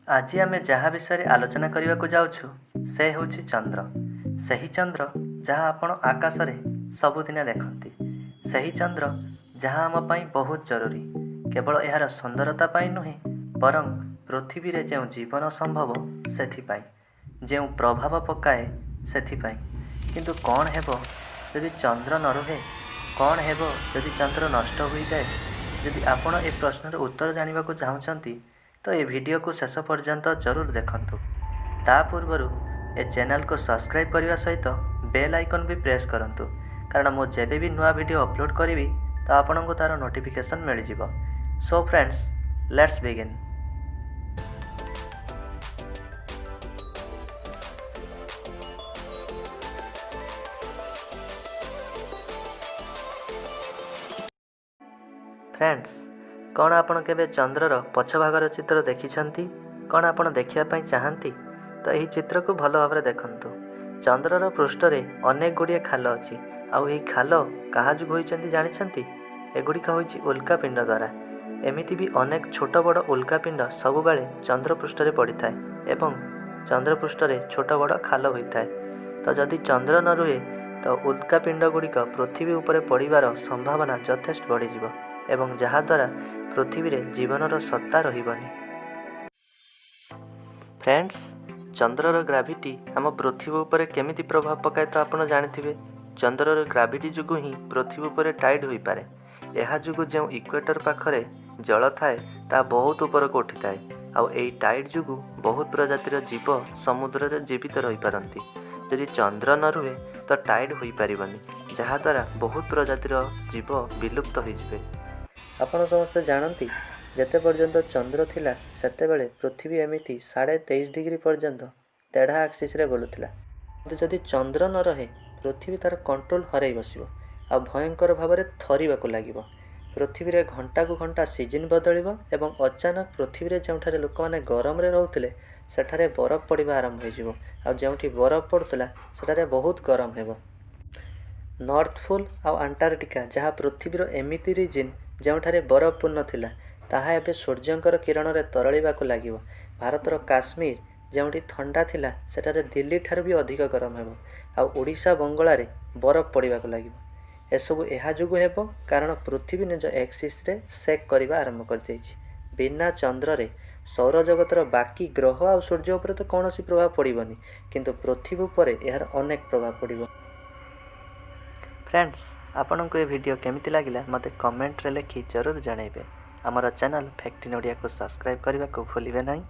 ଆଜି ଆମେ ଯାହା ବିଷୟରେ ଆଲୋଚନା କରିବାକୁ ଯାଉଛୁ, ସେ ହେଉଛି ଚନ୍ଦ୍ର। ସେହି ଚନ୍ଦ୍ର ଯାହା ଆପଣ ଆକାଶରେ ସବୁଦିନ ଦେଖନ୍ତି। ସେହି ଚନ୍ଦ୍ର ଯାହା ଆମ ପାଇଁ ବହୁତ ଜରୁରୀ, କେବଳ ଏହାର ସୁନ୍ଦରତା ପାଇଁ ନୁହେଁ, ବରଂ ପୃଥିବୀରେ ଯେଉଁ ଜୀବନ ସମ୍ଭବ ସେଥିପାଇଁ, ଯେଉଁ ପ୍ରଭାବ ପକାଏ ସେଥିପାଇଁ। କିନ୍ତୁ କ'ଣ ହେବ ଯଦି ଚନ୍ଦ୍ର ନ ରୁହେ? କ'ଣ ହେବ ଯଦି ଚନ୍ଦ୍ର ନଷ୍ଟ ହୋଇଯାଏ? ଯଦି ଆପଣ ଏ ପ୍ରଶ୍ନର ଉତ୍ତର ଜାଣିବାକୁ ଚାହୁଁଛନ୍ତି, ତ ଏ ଭିଡ଼ିଓକୁ ଶେଷ ପର୍ଯ୍ୟନ୍ତ ଜରୁର ଦେଖନ୍ତୁ। ତା ପୂର୍ବରୁ ଏ ଚ୍ୟାନେଲକୁ ସବସ୍କ୍ରାଇବ୍ କରିବା ସହିତ ବେଲ୍ ଆଇକନ୍ ବି ପ୍ରେସ୍ କରନ୍ତୁ, କାରଣ ମୁଁ ଯେବେ ବି ନୂଆ ଭିଡ଼ିଓ ଅପଲୋଡ଼ କରିବି, ତ ଆପଣଙ୍କୁ ତା'ର ନୋଟିଫିକେସନ୍ ମିଳିଯିବ। So friends, let's begin. Friends, କ'ଣ ଆପଣ କେବେ ଚନ୍ଦ୍ରର ପଛ ଭାଗର ଚିତ୍ର ଦେଖିଛନ୍ତି? କ'ଣ ଆପଣ ଦେଖିବା ପାଇଁ ଚାହାନ୍ତି? ତ ଏହି ଚିତ୍ରକୁ ଭଲ ଭାବରେ ଦେଖନ୍ତୁ। ଚନ୍ଦ୍ରର ପୃଷ୍ଠରେ ଅନେକ ଗୁଡ଼ିଏ ଖାଲ ଅଛି। ଆଉ ଏହି ଖାଲ କାହା ଯୋଗୁଁ ହୋଇଛନ୍ତି ଜାଣିଛନ୍ତି? ଏଗୁଡ଼ିକ ହୋଇଛି ଉଲ୍କାପିଣ୍ଡ ଦ୍ୱାରା। ଏମିତି ବି ଅନେକ ଛୋଟ ବଡ଼ ଉଲ୍କାପିଣ୍ଡ ସବୁବେଳେ ଚନ୍ଦ୍ରପୃଷ୍ଠରେ ପଡ଼ିଥାଏ ଏବଂ ଚନ୍ଦ୍ରପୃଷ୍ଠରେ ଛୋଟ ବଡ଼ ଖାଲ ହୋଇଥାଏ। ତ ଯଦି ଚନ୍ଦ୍ର ନ ରୁହେ, ତ ଉଲ୍କାପିଣ୍ଡ ଗୁଡ଼ିକ ପୃଥିବୀ ଉପରେ ପଡ଼ିବାର ସମ୍ଭାବନା ଯଥେଷ୍ଟ ବଢ଼ିଯିବ ଏବଂ ଯାହାଦ୍ୱାରା ପୃଥିବୀରେ ଜୀବନର ସତ୍ତା ରହିବନି। ଫ୍ରେଣ୍ଡସ୍, ଚନ୍ଦ୍ରର ଗ୍ରାଭିଟି ଆମ ପୃଥିବୀ ଉପରେ କେମିତି ପ୍ରଭାବ ପକାଏ ତ ଆପଣ ଜାଣିଥିବେ। ଚନ୍ଦ୍ରର ଗ୍ରାଭିଟି ଯୋଗୁଁ ହିଁ ପୃଥିବୀ ଉପରେ ଟାଇଡ୍ ହୋଇପାରେ। ଏହା ଯୋଗୁଁ ଯେଉଁ ଇକ୍ୱେଟର ପାଖରେ ଜଳ ଥାଏ, ତାହା ବହୁତ ଉପରକୁ ଉଠିଥାଏ। ଆଉ ଏହି ଟାଇଡ୍ ଯୋଗୁଁ ବହୁତ ପ୍ରଜାତିର ଜୀବ ସମୁଦ୍ରରେ ଜୀବିତ ରହିପାରନ୍ତି। ଯଦି ଚନ୍ଦ୍ର ନ ରୁହେ, ତ ଟାଇଡ୍ ହୋଇପାରିବନି, ଯାହାଦ୍ୱାରା ବହୁତ ପ୍ରଜାତିର ଜୀବ ବିଲୁପ୍ତ ହୋଇଯିବେ। ଆପଣ ସମସ୍ତେ ଜାଣନ୍ତି, ଯେତେ ପର୍ଯ୍ୟନ୍ତ ଚନ୍ଦ୍ର ଥିଲା, ସେତେବେଳେ ପୃଥିବୀ ଏମିତି 23.5 ଡିଗ୍ରୀ ପର୍ଯ୍ୟନ୍ତ ତେଢ଼ା ଆକ୍ସିସ୍ରେ ବୁଲୁଥିଲା। କିନ୍ତୁ ଯଦି ଚନ୍ଦ୍ର ନ ରହେ, ପୃଥିବୀ ତା'ର କଣ୍ଟ୍ରୋଲ ହରାଇ ବସିବ ଆଉ ଭୟଙ୍କର ଭାବରେ ଥରିବାକୁ ଲାଗିବ। ପୃଥିବୀରେ ଘଣ୍ଟାକୁ ଘଣ୍ଟା ସିଜିନ୍ ବଦଳିବ ଏବଂ ଅଚାନକ ପୃଥିବୀରେ ଯେଉଁଠାରେ ଲୋକମାନେ ଗରମରେ ରହୁଥିଲେ, ସେଠାରେ ବରଫ ପଡ଼ିବା ଆରମ୍ଭ ହୋଇଯିବ ଆଉ ଯେଉଁଠି ବରଫ ପଡ଼ୁଥିଲା, ସେଠାରେ ବହୁତ ଗରମ ହେବ। ନର୍ଥ ପୋଲ୍ ଆଉ ଆଣ୍ଟାର୍କଟିକା, ଯାହା ପୃଥିବୀର ଏମିତି ରିଜିନ୍ ଯେଉଁଠାରେ ବରଫପୂର୍ଣ୍ଣ ଥିଲା, ତାହା ଏବେ ସୂର୍ଯ୍ୟଙ୍କର କିରଣରେ ତରଳିବାକୁ ଲାଗିବ। ଭାରତର କାଶ୍ମୀର ଯେଉଁଠି ଥଣ୍ଡା ଥିଲା, ସେଠାରେ ଦିଲ୍ଲୀ ଠାରୁ ବି ଅଧିକ ଗରମ ହେବ ଆଉ ଓଡ଼ିଶା ବଙ୍ଗଳାରେ ବରଫ ପଡ଼ିବାକୁ ଲାଗିବ। ଏସବୁ ଏହା ଯୋଗୁଁ ହେବ, କାରଣ ପୃଥିବୀ ନିଜ ଏକ୍ସିସ୍ରେ ସେକ୍ କରିବା ଆରମ୍ଭ କରିଦେଇଛି। ବିନା ଚନ୍ଦ୍ରରେ ସୌରଜଗତର ବାକି ଗ୍ରହ ଆଉ ସୂର୍ଯ୍ୟ ଉପରେ ତ କୌଣସି ପ୍ରଭାବ ପଡ଼ିବନି, କିନ୍ତୁ ପୃଥିବୀ ଉପରେ ଏହାର ଅନେକ ପ୍ରଭାବ ପଡ଼ିବ। ଫ୍ରେଣ୍ଡସ୍, ଆପଣଙ୍କୁ ଏ ଭିଡ଼ିଓ କେମିତି ଲାଗିଲା, ମୋତେ କମେଣ୍ଟରେ ଲେଖି ଜରୁର ଜଣାଇବେ। ଆମର ଚ୍ୟାନେଲ୍ ଫ୍ୟାକ୍ଟ ଇନ୍ ଓଡ଼ିଆକୁ ସବସ୍କ୍ରାଇବ୍ କରିବାକୁ ଭୁଲିବେ ନାହିଁ।